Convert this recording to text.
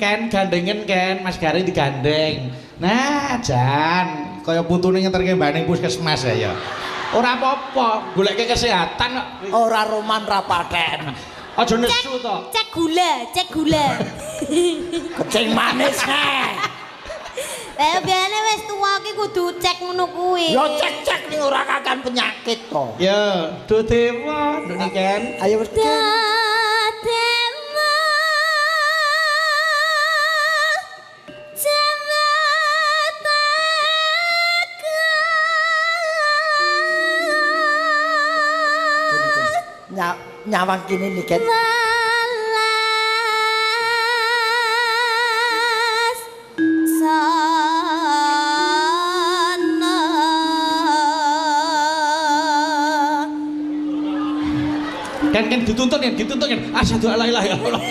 Ken, gandengen Ken, Mas Gareng digandeng. Nah, jan kaya putune ngeterke mbane puskesmas ya. Ora apa-apa, goleke kesehatan kok. Ora roman ra paten. Aja nesu to. Cek gula, cek gula. Kencing manis neh. Lah biasane wis tuwa ki kudu cek ngono kuwi. Ya cek-cek ning ora kakan penyakit to. Ya, duh dewa, nduk Niken. Ayo wis. Dewa Nyawang kene Niken. Welas sana. Ken, Ken dituntun ya, dituntun ya. Asyhadu alla ilaha illallah.